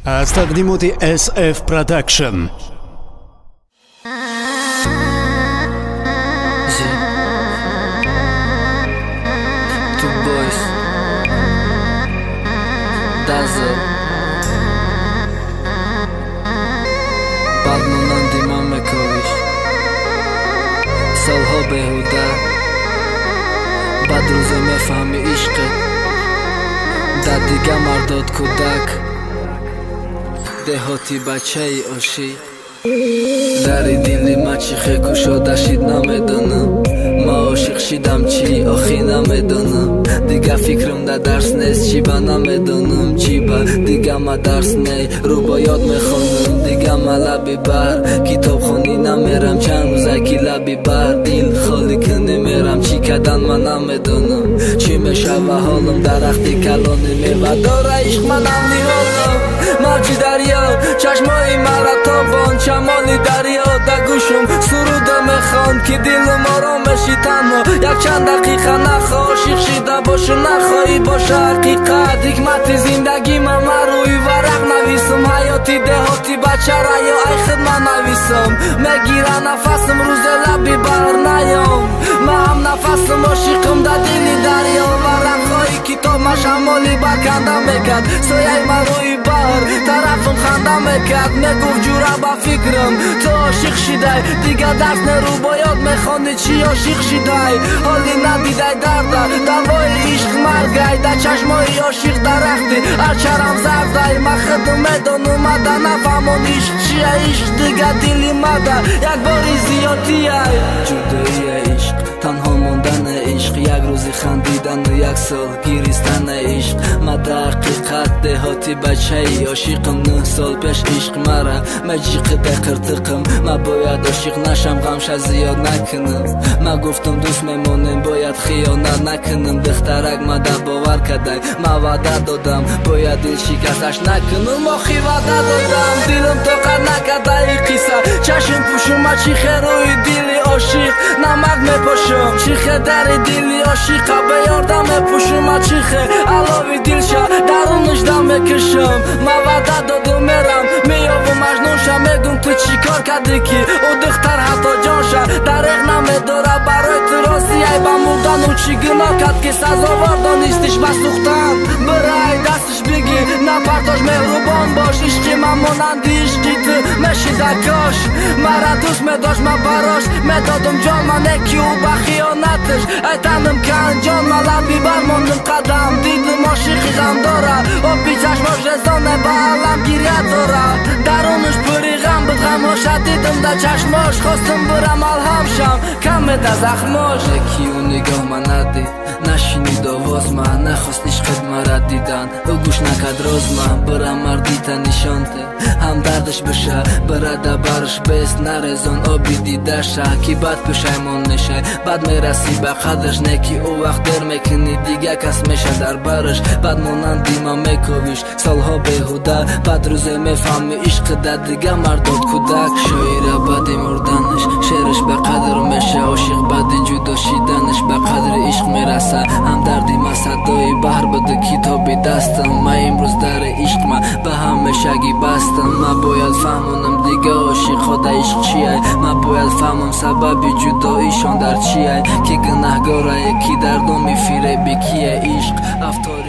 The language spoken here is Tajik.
Аз тақдимоти SF Production. Зи. Two boys. Dazzle. Бад монанди ман мековиш. Солҳо беҳуда. Бад рӯзе мефаҳми ишқе. Дар дига мардод кӯдак. Деҳоти бачаи ошиқ. Дари дили ма чӣ хе кушода шид, намедонам. Ма ошиқ шидам чӣ, охӣ намедонам. Дига фикрам да дарс нест, чӣ ба намедонам. Чӣ ба дига ма дарс не, рӯбоёт мехонам. Дига ма лаби баҳр китобхонӣ намерам. Чанд рӯза ки лаби баҳр дил холӣ кунӣ мерам. Чӣ кадан ма намедонам. Чӣ мешава ҳолам, дарахти калони мева дора, ишқ манам ниҳолам. Мавҷи дарё чашмои мара тобон, шамоли дарё да гӯшум суруда мехонд, ки дилум ором меши танҳо якчанд дақиқа. Нахо ошиқ шида бошу, нахоҳӣ боша ҳақиқат. Ҳикмати зиндагӣ ма рӯи варақ нависм. Ҳаёти деҳоти бачара ё ай худ ман нависм. Мегира нафасм, рӯзе лаби баҳр наём. Ма ҳам нафасм, ошиқм да дили дарё. Варақҳои китоб ма шамоли барканда мекард. Сояи ма рӯи баҳр тарафм ханда мекард. Мегуфт: «Ҷура, ба фикрам ту ошиқ шидай. Дига дарс не, рӯбоёт мехонӣ. Чӣ ошиқ шидай? Ҳоли надидай дарда, давои ишқ маргай. Да чашмои ошиқ дарахти арчарам зардай». Ма худум медонум, мада нафаҳмон ишқ чия. Ишқ дига дили мада як бори зиёдтияй. Ҷудоия ишқ, танҳо мондани ишқ, як рӯзи хандидану як сол гиристани ишқ. Ма да ҳақиқат деҳоти бачаи ошиқам. 9 сол пеш ишқ мара меҷиқида қиртиқим. Ма бояд ошиқ нашам, ғамша зиёд накунам. Ма гуфтам, дӯст мемонем, бояд хиёнат накунам. Духтарак мада бовар кадай, ма ваъда додам, бояд дил шикасташ накунам. Охи ваъда додам, дилам тоқат накардаи қисса. Чашм пӯшум, ма чӣ хе рӯи дили ошиқ намак мепошам? Чӣ хе дари дили ошиқа беёрдам мепӯшум? Ма чӣ хе алови дилша дарунаш дам мекушам? Ма ваъда додум, мерам, меёвум маҷнунша. Мегум: «Ту чӣ кор кардӣ, ки ӯ духтар ҳатто ҷонша дареғ намедора, барои ту розияй ба мурдану? Чӣ гуноҳ кард, ки сазовор донистиш ба сӯхтан? Бирай, дастиш бигир, напартош, меҳрубон бош. Ишқи ман монанди ишқи ту мешида. Кош мара дӯст медошт, ма барош медодум ҷон. Ма не ки ӯ ба хиёнаташ айтанам кан ҷон. Ма лаби бармондум қадам, дидум ошиқи ғамдора. Оби чашмош резоне, ба алам гиря дора. Дарунаш пури ғам буд, ғамҳоша дидум да чашмош. Хостум бирам алҳам шам, каме да захмош. Ки ӯ нигоҳ ма надид, нашинид овоз ма, нахост ишқат мара дидан, ӯ гӯш накард роз ма. Бира, мардита нишонте, ҳамдардаш биша, бира да барш бест, нарезон оби дидаша, ки баъд пушаймон мешай. Баъд мерасӣ ба қадрш, не ки ӯ вақт дер мекунӣ, дига кас меша дар барш. Баъд монанди ман мековиш солҳо беҳуда. Баъд рӯзе мефаҳмӣ, ишқи да дига мардод кӯдак. Шоира баъди мурданаш шеъраш ба қадр меша. Ошиқ баъди ҷудо шиданаш ба қадри ишқ мераса. Ҳамдарди ма садои баҳр буду китоби дастам. Ма имрӯз дари ишқма ба ҳамешагӣ бастам. Ма бояд фаҳмонам дига ошиқҳо да ишқ чияй. Ма бояд фаҳмам, сабаби ҷудоишон дар чияй, ки гунаҳгорае, ки дар доми фиреби кие ишқ афтод.